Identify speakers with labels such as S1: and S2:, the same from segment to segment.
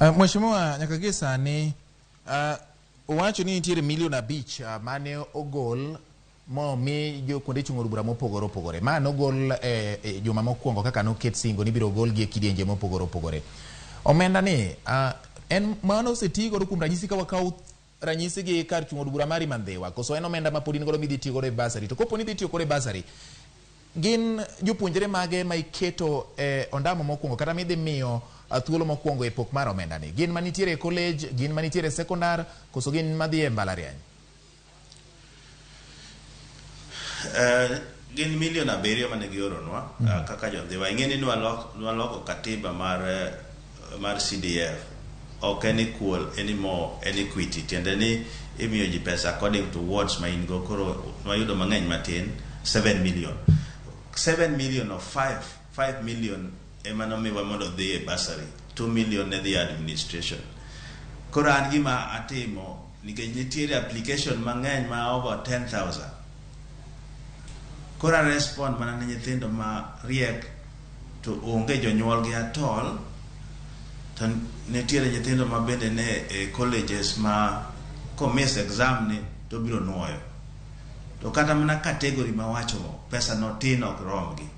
S1: Mheshimiwa, nyaka gie sani uwacho ni nitiere milion 5 mane ogol momi jo kuonde chung' od bura mopogore opogore. Ma nogol e juma mokwongo kaka noket singo ni ibiro golgi e kidienje mopogore opogore. Omenda ni en mano oseti godo kuom ranyisi ka wakaw ranyisi gi kar chung' od bura mari ma Ndhiwa, koso en omenda ma pod in godo midhi tiyo godo e bursary? To kopo ni idhi tiyo kode e bursary, gin jopuonjre mage ma iketo e ondamo mokwongo kata midhi miyo thuolo mokwongo e pok mar omenda ni? Gin manitiere e college, gin manitiere e sekondar, koso gin madhi e mbalariany?
S2: Gin milion 7 mane gioronwa kaka jondhiwa. Ing'e ni nwaloko katiba mar CDF. Ok en equal anymore, en equity. Tiende ni imiyo ji pesa according to wards ma in go. Koro nwayudo mang'eny matin, 7 million. 7 million of 5 million ema nomiwa mondo odhi e bursary. 2 million ne dhi e administration. Koro an gima atimo, nikech nitiere application mang'eny ma over 10,000. Koro a respond mana ne nyithindo ma riek to onge jonyuolgi at all, to nitiere nyithindo ma bende ne e colleges ma komiss exam ni to biro nuoyo. To kata mana category ma wacho pesa no tin ok romgi.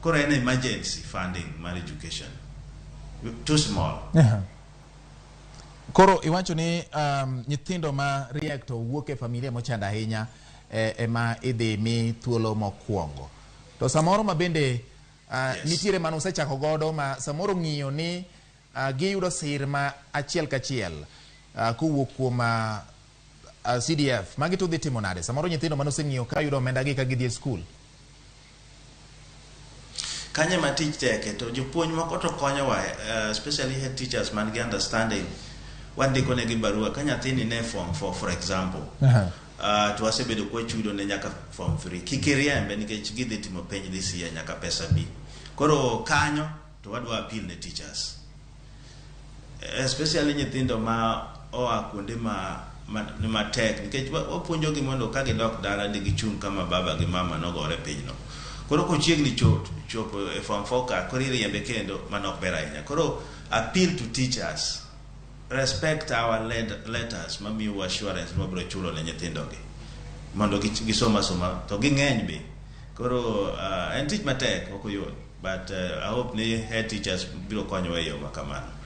S2: Koro en emergency funding mar education. Too small.
S1: Koro iwacho ni nyithindo ma riek to wuok e familia mochando ahinya ema idhi mi thuolo mokwongo. To samoro ma bende nitiere mane usechako godo ma samoro ng'iyo ni giyudo sir ma achiel kachiel kowuok kuom CDF. Magi to udhi timo nade? Samoro nyithindo mane oseng'iyo ka yudo omenda gi ka gidhi e skul.
S2: Kanyo ema tich teke to jopuonj moko to konyowa, especially head teachers man gi understanding. Wandiko negi barua ka nyathini ne form 4, for example. To wasebedo kwachudo ne nyaka form 3. Kik iriembe nikech gidhi timo penj this year nyaka pesa bi. Koro kanyo to wadwa appeal ne teachers. Especially nyithindo ma oa kuonde ma matek nikech wapuonjogi mondo ka gidok dala de gichung' kama baba gi mama nogore pinyno. Koro kochiegni chopo e form 4 ka koro iriembe kendo mano ok ber ahinya. Koro appeal to teachers, respect our letters mamiyo assurance ni wabiro chulo ne nyithindogi mondo gisom asoma to ging'eny be. Koro en tich matek, ok oyot, but I hope ni head teachers biro konyowa e yo ma kamano.